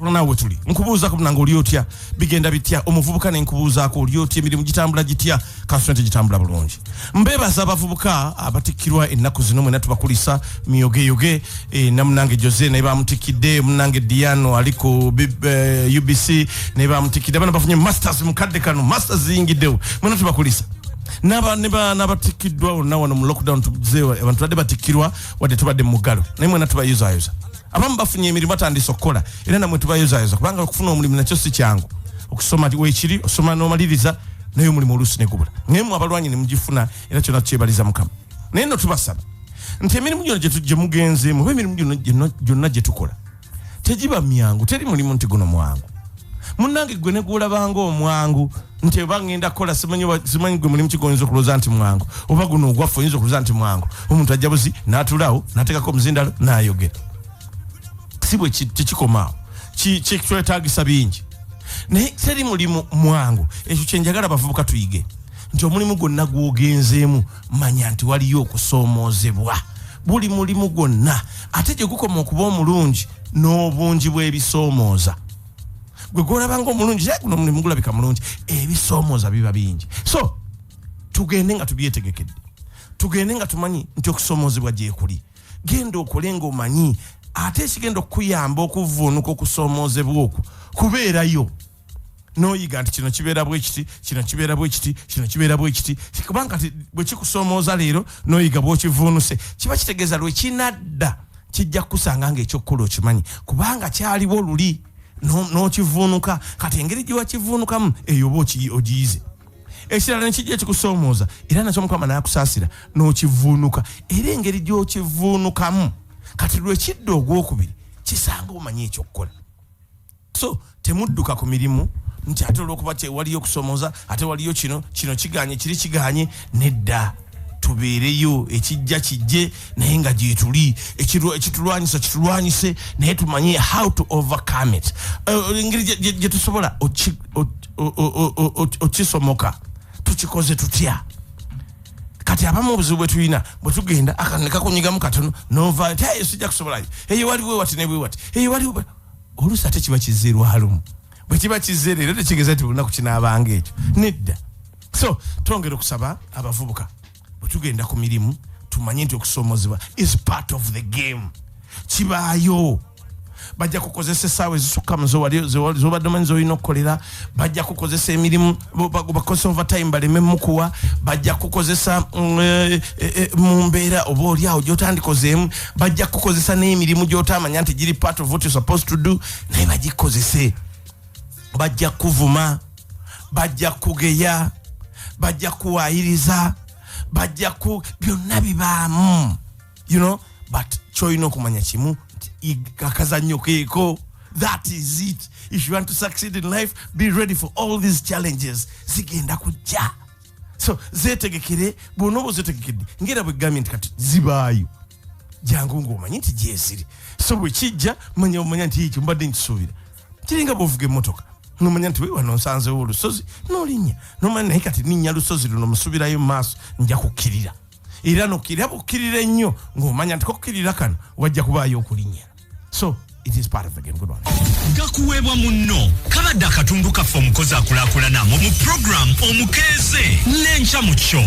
Naawe tuli nkubuuzaako, munange, oli otya? Bigenda bitya, omuvubuka? Nenkubuuzaako, oli otya? Emirimu gitambula gitya? Kasente gitambula bulungi? Mbebaza abavubuka abatikkirwa ennaku zino, mwena tubakulisa miyogeyoge. Namunange Jose naye bamutikidde, munange Diano ali ku UBC naye bamutikidde. Abana bafunye masters mukadde kano, masters ziyingiddewo. Mwena tubakulisa n'abatikiddwa bonna wano mu lockdown. Tuze abantu badde batikkirwa wadde tubadde mu muggalo, naye mwena tubayozayoza. Abamu bafunye emirimu, batandise okukola, era namwe tubayozayoza, kubanga okufuna omulimu nakyo si kyangu. Okusoma weekiri, osoma n'omaliriza, naye omulimu oluusi negubula, naye mu abalwanyi ne mugifuna, era kyonna tukyebaliza Mukama. Naye nno tubasaba nti emirimu gyonna gye mugenzeemu oba emirimu gyonna gye tukola tegiba myangu. Teri mulimu nti guno mwangu. Munnange, gwe negwolabanga omwangu nti oba ngenda kukola simanyi gwe mulimu kigoyinza okulowooza nti mwangu, oba guno ogwaffe oyinza okulowooza nti mwangu, omuntu ajja buzi n'atulaawo n'ateekako omuzindalo n'ayogera. Si bwe tekikomaawo. Kitwetaagisa bingi, naye teri mulimu mwangu. Ekyo kyenjagala abavubuka tuyige, nti omulimu gwonna gwogenzeemu, manya nti waliyo okusoomoozebwa. Buli mulimu gwonna, ate gye gukoma okuba omulungi n'obungi bw'ebisoomooza. Gwe gwolabanga omulungi, "Eh, guno omulimu gulabika mulungi," ebisoomooza biba bingi. So tugende nga tubyetegekedde, tugende nga tumanyi nti okusoomoozebwa gyekuli. Genda okole ng'omanyi, ate ekigenda okukuyamba okuvuunuka okusoomoozebwa okwo kubeerayo n'oyiga nti kino kibeera bwe kiti, kino kibeera bwe kiti, kino kibeera bwe kiti. Kubanga kati bwe kikusoomooza leero n'oyiga bw'okivuunuse, kiba kitegeeza lwe kinadda kijja kukusanga ng'ekyokukola okimanyi, kubanga kyaliwo luli n'okivuunuka. Kati engeri gye wakivuunukamu eyo oba ogiyize. Ekirala nekijja ekikusoomooza, era nakyo Mukama n'akusaasira n'okivuunuka, era engeri gy'okivuunukamu kati lwekidda ogwokubiri kisanga omanyi ekyokukola. So temudduka ku mirimu nti ate olwokuba waliyo okusomooza, ate waliyo kino, kino kiganye, kiri kiganye. Nedda, tubeereyo, ekijja kijje, naye nga gyetuli. Ekitulwanyisa kitulwanyise, naye tumanye how to overcome it. Engeri gye tusobola okisomoka, tukikoze tutya? Kati abamu obuzibu bwe tulina, bwe tugenda akantu ne kakunyigamu katono, nova nti, "Hey, sijja kusobolayo, eyo waliwo wati ne bwe wati, eyo waliwo." Oluusi ate kiba kizze lwalumu. Bwe kiba kizze leero, tekitegeeza nti buli lunaku kinaabanga ekyo, nedda. So twongera okusaba abavubuka, bwe tugenda ku mirimu, tumanye nti okusoomozebwa is part of the game, kibaayo. Bajja kukozesa essaawa ezisukka mu zobadde omanyi zolina okukolera. Bajja kukozesa emirimu, bakozesa overtime baleme mukuwa. Bajja kukozesa mu mbeera oba oli awo gyotandikozeemu. Bajja kukozesa n'emirimu gyotamanya nti giri part of what you're supposed to do, naye bagikozese. Bajja kuvuma, bajja kugeya, bajja kuwayiriza, bajja ku byonna bibaamu, but kyolina okumanya kimu nti akazannyo keeko. That is it. If you want to succeed in life, be ready for all these challenges. Zigenda kujja, so zetegekere. Bw'onooba ozetegekedde, ngera bwegambye nti kati zibaayo, jangu ng'omanyi nti gyeziri. So bwe kijja, manya omanya nti ekyo mbadde nkisuubira. Kiringa bw'ovuga emmotoka, nomanya nti wano nsanzewo olusozi, nolinnya, nomanya naye kati ninnya lusozi luno, musubirayo mu maaso nja kukkirira. Era nokkirira, bukkirira ennyo ng'omanya nti kokkirira kano wajja kubaayo okulinnya. So it is part of the game. Good one. Gakuweebwa munno kabadde akatundu kaffe omukozi akulaakulana mu puroguramu Omukeeze n'enkya mu kyo.